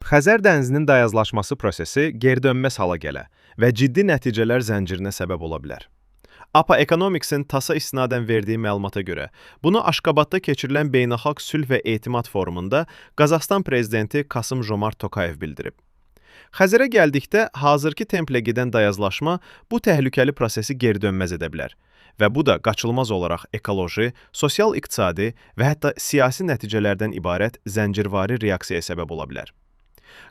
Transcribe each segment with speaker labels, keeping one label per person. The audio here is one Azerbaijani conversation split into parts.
Speaker 1: Xəzər dənizinin dayazlaşması prosesi geridönməz hala gələ və ciddi nəticələr zəncirinə səbəb ola bilər. APA Economics-in TASS-a istinadən verdiyi məlumata görə, bunu Aşqabadda keçirilən Beynəlxalq Sülh və Etimad Forumunda Qazaxıstan prezidenti Kasım-Jomart Tokayev bildirib. Xəzərə gəldikdə, hazırki templə gedən dayazlaşma bu təhlükəli prosesi geridönməz edə bilər və bu da qaçılmaz olaraq ekoloji, sosial-iqtisadi və hətta siyasi nəticələrdən ibarət zəncirvari reaksiyaya səbəb ola bilər.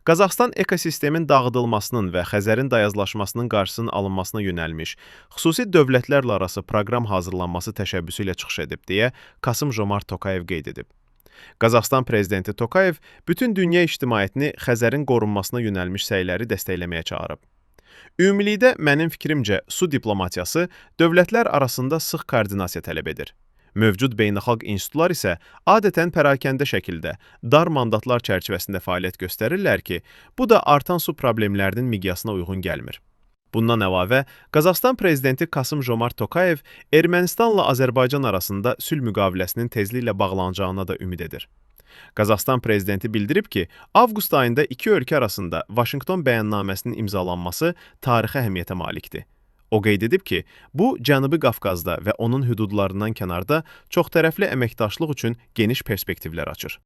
Speaker 1: Qazaxıstan ekosistemin dağıdılmasının və Xəzərin dayazlaşmasının qarşısının alınmasına yönəlmiş xüsusi dövlətlərlə arası proqram hazırlanması təşəbbüsü ilə çıxış edib deyə Kasım-Jomart Tokayev qeyd edib. Qazaxıstan prezidenti Tokayev bütün dünya ictimaiyyətini Xəzərin qorunmasına yönəlmiş səyləri dəstəkləməyə çağırıb. Ümumilikdə mənim fikrimcə su diplomatiyası dövlətlər arasında sıx koordinasiya tələb edir. Mövcud beynəlxalq institutlar isə adətən pərakəndə şəkildə dar mandatlar çərçivəsində fəaliyyət göstərirlər ki, bu da artan su problemlərinin miqyasına uyğun gəlmir. Bundan əlavə, Qazaxıstan prezidenti Kasım-Jomart Tokayev Ermənistanla Azərbaycan arasında sülh müqaviləsinin tezliklə bağlanacağına da ümid edir. Qazaxıstan prezidenti bildirib ki, avqust ayında iki ölkə arasında Vaşinqton bəyannaməsinin imzalanması tarixi əhəmiyyətə malikdir. O qeyd edib ki, bu Cənubi Qafqazda və onun hüdudlarından kənarda çoxtərəfli əməkdaşlıq üçün geniş perspektivlər açır.